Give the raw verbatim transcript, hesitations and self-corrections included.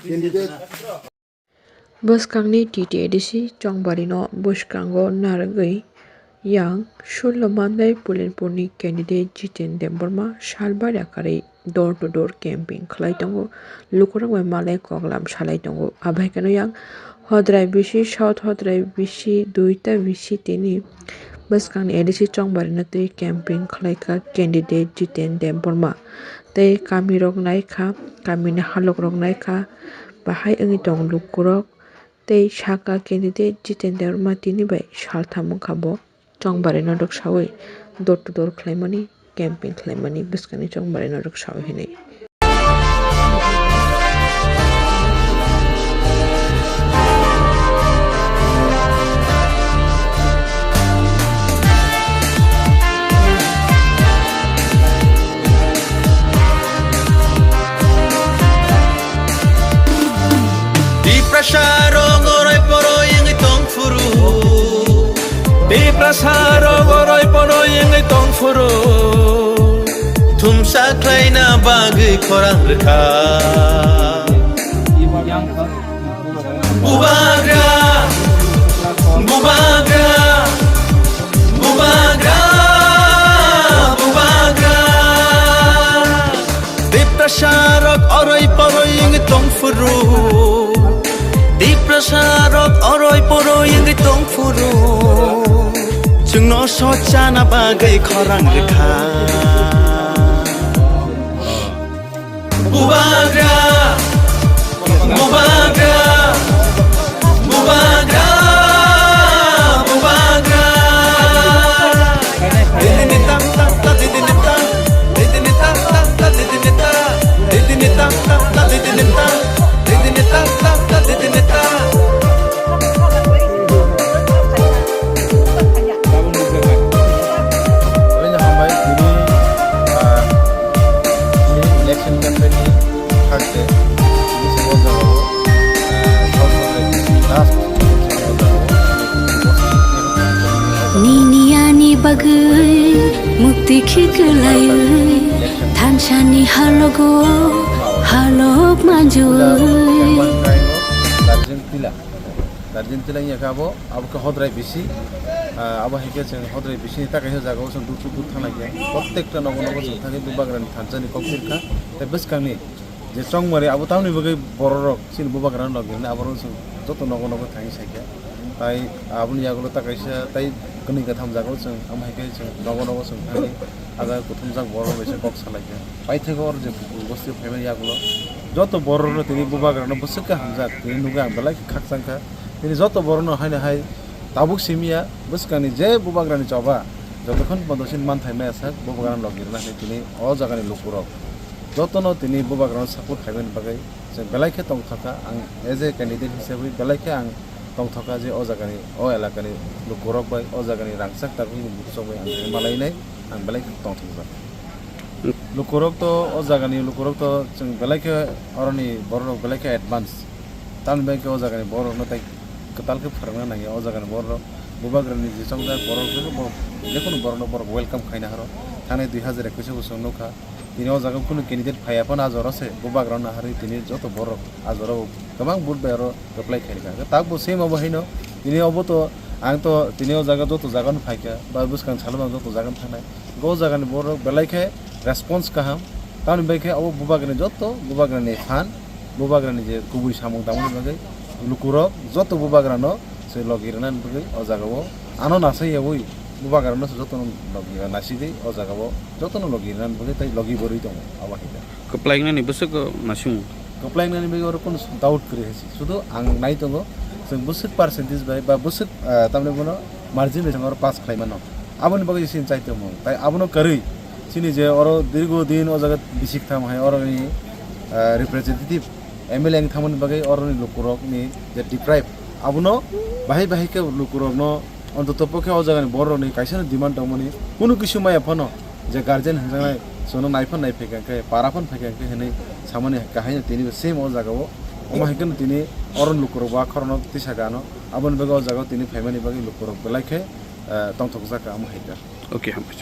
Candidate. Bwskangni T T A D C chongbarino bwskango narwgwi yang sullo manwi Pulinpurni candidate Jiten Debbarma salbari akhari door to door camping khlai tongo. Lukurok bai malai koklam salai tongo. Abai kheno yang Hodrai bisi, South Hodrai bisi, duita bisi tini bwskangni A D C chongbarino twi camping khlaikha candidate Jiten Debbarma. Tei kamirok naikha, kamini halokrok naikha, bahai wngwi tongo lukurok. Tei saka candidate Jiten Debbarma tini bai saltham wngkha bo chongbarino rwksawi door to door khlaimani, camping khlaimani bwskangni chongbarino rwksawi hinwi. Tiprasa rok oroi poroi wngwi tong phuru. Tiprasa rok oroi poroi wngwi tong phuru. Thumsa khlaina bagwi khorang rwkha. Bubagra, bubagra, bubagra, bubagra. Tiprasa rok oroi poroi wngwi tong phuru. Tiprasa rok oroi poroi wngwi tong phuru. Chwngno sochana bagwi khorang rwkha. Bubagra, bubagra, bubagra, bubagra. Didini tam tam ta, didini tam, didini tam tam ta, didini ta, didini tam tam ta, didini ta, didini tam tam ta, didini ta. Oino hambai tini, ah, tini election campaign ni third day. Tini se o jaga o, ah, last election o jaga o. Nini ani bagwi mukti khikwlaiwi thansani halogo halok manjwi. Darjeeling Tila. Darjeeling Tila wngya khe abo, abo khe Hodrai bisi. Ah, abo hai khe chwng Hodrai bisini ta kaisa jaga o chwng dut dut thang lai khe. Prottekta nogo nogo chwng thangwi Bubagrani thansa ni kok phir kha. Tei bwskangni je chongmari abo tamoni bagwi bororok chini Bubagrano logi hwnwi aborok chwng joto nogo nogo thangwi sai kha. Tai aboni yagulo ta kaisa tai kwnwi katham jaga o chwng amo hai khe chwng nogo nogo chwng thangwi. Ada kuthumjak borok bai se kok salaikha. Paithakgo oro je bosti phaimani yagulo joto borokno tini Bubagrano bwswk khe hamjak, tini nugwi ang belai khe khakchangkha. Tini joto borokno haino hai tabuk simiya bwskangni je Bubagrani choba jotokhon pondo chini manthai maya sak Bubagrano logi rwna hinwi tini o jagani lukurok jotono tini Bubagrano support khaimani bagwi chwng belai khe tongthokha. Ang as a candidate hisabwi belai khe ang tongthokha je o jagani, o elakani lukurok bai, o jagani rangchak tabukni bukhuk bai ang tini malainai. Ang belai khe tongthokjak. Lukurok to, o jagani lukurok to chwng belai khe, oroni bororok belai khe advance. Tamoni bagwi khe o jagani bororokno tei kwtal khe phwrwngna nangya. O jagani bororok Bubagrani je chongjak borok, borok, jekhunu borokno borok welcome khaina haro. Thangnai dui hazar ekwis o bo chwng nukha. Tini o jaga kunu candidate phaiya phano a jora se Bubagrano naharwi tini joto borok a jora o kwbang vote bai aro reply khairikha. Tabukbo same abo haino tini obo to ang to tini o jaga joto jaga no phaikha, ba bwskang salo ang joto jaga no thangnai. Go jagani borok belai khe response kaham. Tamoni bai khe abo Bubagrani joto Bubagrani fan, Bubagrani je kubui samung tangmani bagwi lukurok joto Bubagrano se logi rwnani bagwi o jagao ano nasai yaui Bubagrano se jotono logi nasigwi o jagao jotono logi rwnani bagwi tei logi borwi tongo abo hai khe. Kwplainani bwswk nasimung. Kwplainani bagwi oro kunu doubt kwrwi hai se. Sudu ang nai tongo, chwng bwswk percentage bai ba bwswk, ah, tamni bono margin bai chwng oro pass khlai mano. Aboni bagwi chini chai tongmung. Tai abono kwrwi chini je oro dirgo din o jaga bisik thang hai oroni, ah, representative M L A wng thangmani bagwi oroni lukurokni je deprive, abono bahai bahai khe lukurokno ontoto pokhe o jagani bororokni kaisano demand tongmani kunu kisu maya phano je guardian hwnjaknai chwngno nai phano nai phaikha khe para phano phaikha khe hinwi samani kahai no tini bo same o jagao omo hai kheno tini oroni lukurok bo a khorokno tisa gano aboni bagwi o jagao tini phaimani bagwi lukurok belai khe, eh, tongthokjak kha omo hai khe. Okay, hambai.